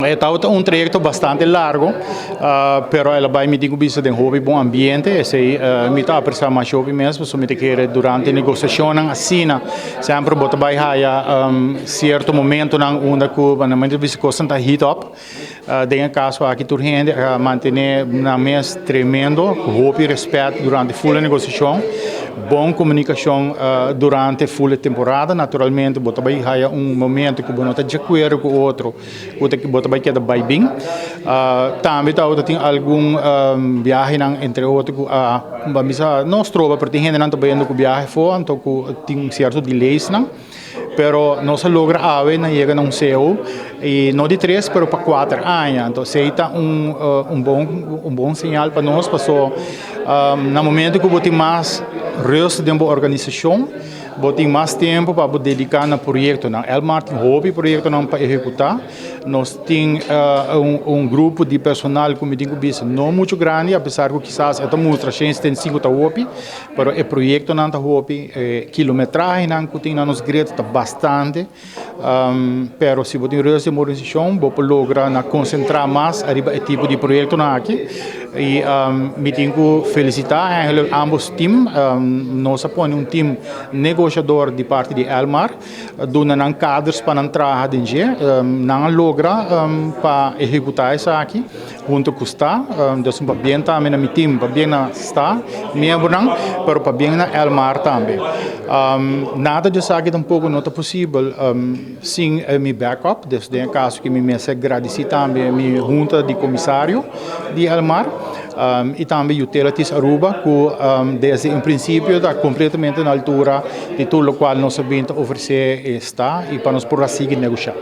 E tabata un trayecto bastante largo, pero el a bay, mi tin cu bisa, den hopi bon ambiente. Esey mi ta aprecia mas hopi mes, pasobra mi ta kere durante negociacionnan asina semper bo ta bay haya cierto momentonan unda cu mi ta bisa cosnan ta heat up. Den e caso aki tur hende a mantene nan mes tremendo, hopi respet durante full e negociacion, bon comunicacion durante full e temporada. Naturalmente bo ta bay haya un momento cu bo no ta di acuerdo cu otro, cu bo ta bay keda bay bin. Tambe tabata tin algun viahenan, entre otro, cu a bisa no stroba, pero tin hendenan ta bayendo cu viahe afo, anto cu tin cierto delaysnan. Pero nos a logra awe na yega na un CAO y no di 3 pero pa 4 aña. Anto esey ta un bon señal pa nos, paso na momento cu bo tin mas rust den bo organisacion, bo tin mas tempo pa dedica na proyectonan. Elmar tin hopi proyectonan pa ehecuta. Nos tin un grupo di personal cu mi tin cu bisa no mucho grandi, apesar cu kisas e ta mustra 175 ta hopi, pero e proyectonan ta hopi, kilometrahenan cu tin na nos grid ta bastante. Pero si bo tin rust den organisacion, bo por logra na concentra mas ariba e tipo di proyectonan aki. Y mi tin cu felicita eigenlijk ambos team. Nos a pone un team negociador di parti di Elmar, duna nan kaders pa nan traha den dje, nan a logra pa ehecuta esaki hunto cu sta. Dus pabien tambe na mi team, pabien na sta miembronan, pero pabien na Elmar tambe. Nada di esaki tampoco no ta posibel sin mi backup, dus den caso cu mi mester gradici tambe mi hunta di comisario di Elmar y tambe Utilities Aruba, cu desde un principio ta completamente na altura di tur locual nos a bin ta ofrece sta y pa nos por sigui negocia.